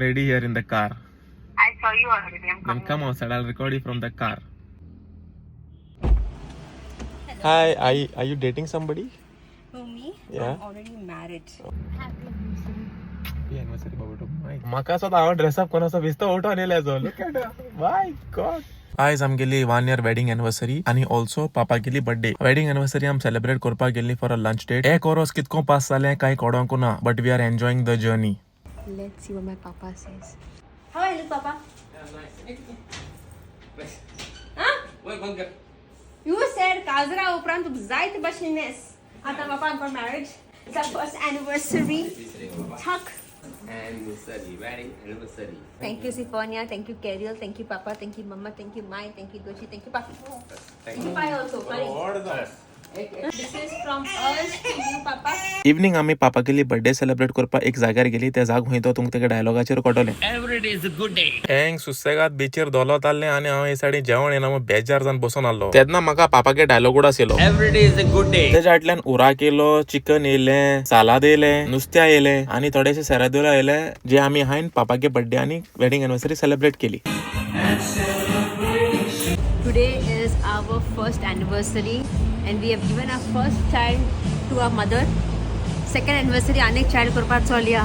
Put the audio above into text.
Ready here in the car. I saw you already. I'm Then coming. come outside. I'll record you from the car. Hi, are you dating somebody? Oh, me? Yeah. I'm already married. Happy anniversary, बाबा. म्हाका असो हांव dress up करून असो बेस्तो उठोन येयलो. Look at my God. आयज आमगेली वन इयर वेडिंग एनिवर्सरी आनी ऑल्सो पापागेली बर्थडे. वेडिंग एनिवर्सरी आमी सेलिब्रेट करपाक गेल्ली फॉर अ लंच डेट. एक वरोस कितको पास जालें कांय कळोंक ना, but we are enjoying the journey. Let's see what my papa says. How I look, Papa? Huh? You said काजरा उपरांत तुका जायते भशेन न्हेस. आतां papa for marriage. It's our first anniversary. Tuck. Anniversary, wedding anniversary. Thank you, Sifonia. Thank you, Kariel. Thank you, Papa. Thank you, Mama. Thank you, Mai. Thank you, Gochi. Thank you, Papi. Thank you, Pai also. Sorry. This is from us to you, Papa. Evening आमी पापागेली birthday celebrate करपाक एक जाग्यार गेली. त्या जाग खंय तो तुमकां तेका डायलॉगाचेर कळटलें. Every day is a good day. हँग सुसेगाद बीचेर दोलोत आहलें आनी हांव हे सायडीन जेवण येना म्हूण बेजार जावन बसून आहलो. तेन्ना म्हाका पापागे डायलॉग उडास येयलो. Every day is a good day. तेज्या फाटल्यान उराक येयलो, चिकन येयलें, सालाद येयलें, नुस्त्या येयलें आनी थोडेशे सेरादुरा येयले, जे आमी हांयन पापागे बर्थडे आनी वेडिंग एनिवर्सरी सेलिब्रेट केली. Today is our first anniversary and we have given our first child to our mother. Second anniversary अनेक child करपाक चलया.